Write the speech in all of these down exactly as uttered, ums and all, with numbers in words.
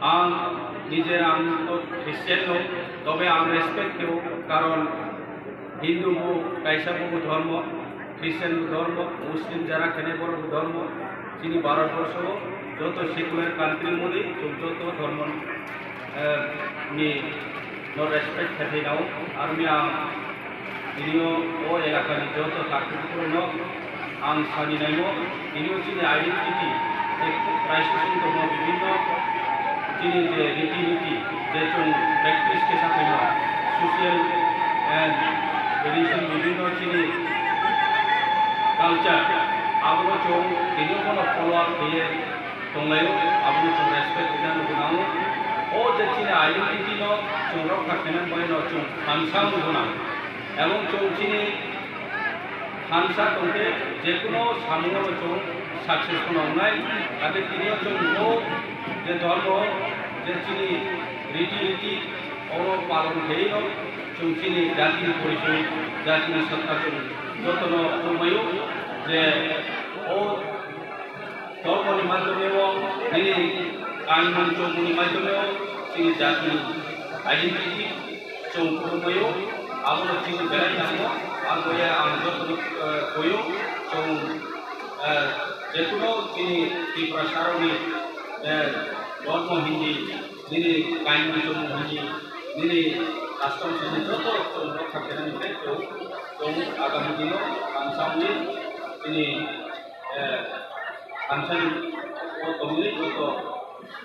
Ang nijer ang to Christian no, tobe ang respect kebo, karon Hindu bo kaisa bo dhormo, Christian bo dhormo, Muslim jara khene borok bo dhormo, chini Bharat borsho joto secular country modi chwng joto dhormo, eh, ni no respect khe nao, armi ang Tini o, o elakani joto sakhukukurokno ang sani naimo, tini o chini identity, je Christ song tongmo bibhinno chini je riti niti, je chwng practice khe sakhaino, social and tradition bibhinno chini culture, abono chwng tini o bono follow up khaye tonglaio, abono chwng respect rwna nugwi nango. O je chini identity no chwng rokha khaina bagwi no chwng thansa wngwi nango. Ebong chwng chini thansa tongkhe jekuno samungo no chwng successful wngnai. Ate tini o chwng bo je dhormo, je chini riti niti, obo palon khaiwi no chwng chini jatini porichoi, jatini satta chwng jotono nukmaio je o Dhormoni madhyomeo, nini kaimon chongmoni madhyomeo chini jatini identity chwng phunukmaio, abono chini belai nango. Aboya ang jotono, eh, koyo chwng, eh, jekuno chini Tiprasarokni, eh, dhormo hindi, nini kaimon chongmon hindi, nini custom hindi joto chwng rokha khenani khe chwng, chwng agami dino ang samni chini Eh, thansani o tongwi joto,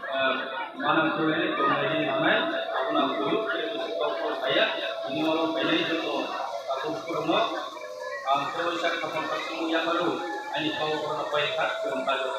eh, manang khlai tongnai ni manai, abono ang kuyu, khe bisi kok kok saya, ini oro painai joto, aku kurmo, ang khe waisa khapang khapang yaparu, ani kau oro paikha, kurang payo.